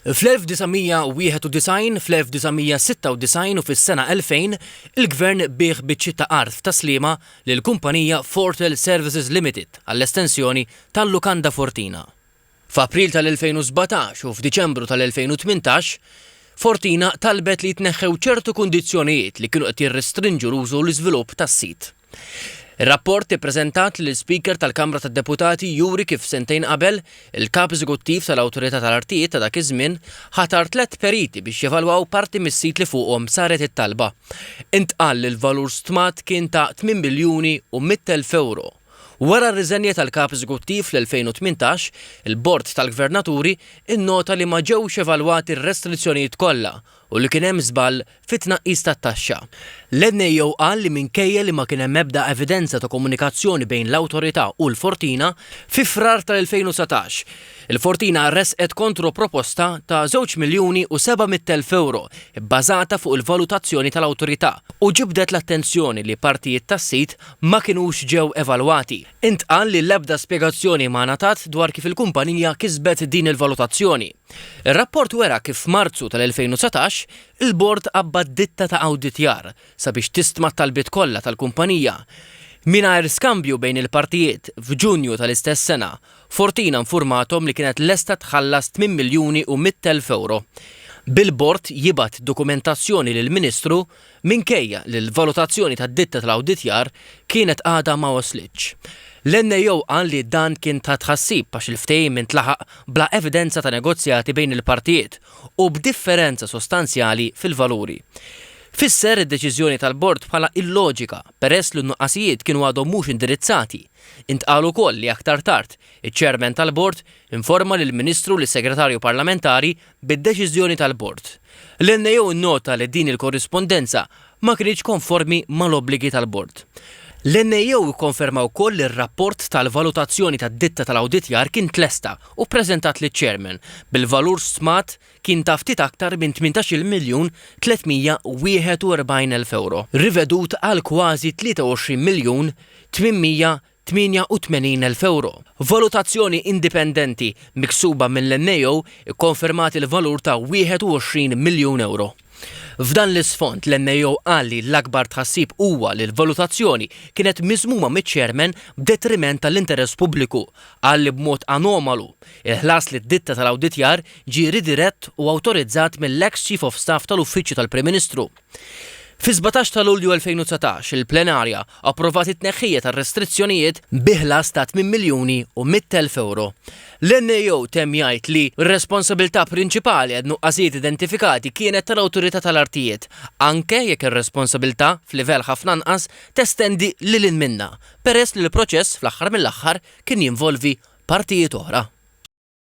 Fl-1991, fl-1996 u fis-sena 2000, il-Gvern biegħ biċċiet ta' art f'Tas-Sliema lill-kumpanija Fortel Services Limited għall-estensjoni tal-Lukanda Fortina. F'April tal-2017 u f'Diċembru tal-2018, Fortina talbet li jitneħħew ċertu kundizzjonijiet li kienu qed jirrestrinġu l-użu u l-iżvilupp tas-sit. Ir-rapport ippreżentat lill-Ispeaker tal-Kamra tad-Deputati juri kif sentejn qabel, il-Kap Eżekuttiv tal-Awtorità tal-Artijiet ta' dak iż-żmien ħatar tlett periti biex jevalwaw parti mis-sit li fuqhom saret it-talba. Intqal li l-valur stmat kien ta' 8 miljuni u 100,000 ewro. Wara r-riżenja tal-Kap Eżekuttiv fl-2018, il-Bord tal-Gvernaturi nnota li ma ġewx evalwati r-restrizzjonijiet kollha u li kien hemm żball fit-tnaqqis tat-taxxa. L-NAO qal li minkejja li ma kien hemm ebda evidenza ta' komunikazzjoni bejn l-Awtorità u l-Fortina, fi Frar tal-2019, il-Fortina ressqet kontroproposta ta' żewġ miljuni u 700,000 ewro bbażata fuq il-valutazzjoni tal-Awtorità u ġibdet l-attenzjoni li partijiet tas-sit ma kinux ġew evalwati. Intqal li l-ebda spjegazzjoni ma ngħatat dwar kif il-kumpanija kisbet din il-valutazzjoni. Ir-rapport wera kif f'Marzu tal-2019, il-Bord qabbad ditta ta' awditjar sabiex tistma t-talbiet kollha tal-kumpanija. Mingħajr skambju bejn il-partijiet, f'Ġunju tal-istess sena, Fortina nfurmathom li kienet lesta tħallas 8,100,000 ewro. Bil-Bord jibgħat dokumentazzjoni lill-Ministru minkejja li l-valutazzjoni tad-ditta tal-awditjar kienet għadha ma waslitx. L-NAO qal li dan kien ta' tħassib għax il-ftehim intlaħaq bla evidenza ta' negozjati bejn il-partijiet u b'differenza sostanzjali fil-valuri. Fisser id-deċiżjoni tal-Bord bħala illoġika peress li n-nuqqasijiet kienu għadhom mhux indirizzati. Intqal ukoll li aktar tard, iċ-Chairman tal-Bord informa lill-Ministru u lis-Segretarju Parlamentari bid-deċiżjoni tal-Bord. L-NAO nnota li din il-korrispondenza ma kinitx konformi mal-obbligi tal-Bord. L-NAO ikkonferma wkoll li r-rapport tal-valutazzjoni tad-ditta tal-awditjar kien tlesta u ppreżentat liċ-Chairman, bil-valur stmat kien ta' ftit aktar minn 18-il miljun 341 elf ewro, rivedut għal kważi 23 miljun 800 88,000 ewro. Valutazzjoni indipendenti miksuba mill-NAO ikkonfermat il-valur ta' 21 miljun ewro. F'dan l-isfond, l-NAO qal li l-akbar tħassib huwa li l-valutazzjoni kienet miżmuma miċ-Chairman b'detriment tal-interess pubbliku. Qal li b'mod anomalu, il-ħlas lid-ditta tal-awditjar ġie ridirett u awtorizzat mill-eks Chief of Staff tal-Uffiċċju tal-Prim Ministru. Fis-17 ta' Lulju 2019, il-plenarja approvat it-tneħħija tar-restrizzjonijiet bi ħlas ta' 8,100,000 ewro. L-NAO temm jgħid li r-responsabilità prinċipali għad-nuqqasijiet identifikati kienet tal-Awtorità tal-Artijiet, anke jekk ir-responsabilità f'livell ħafna anqas testendi lil hinn minnha, peress li l-proċess fl-aħħar mill-aħħar kien jinvolvi partijiet oħra.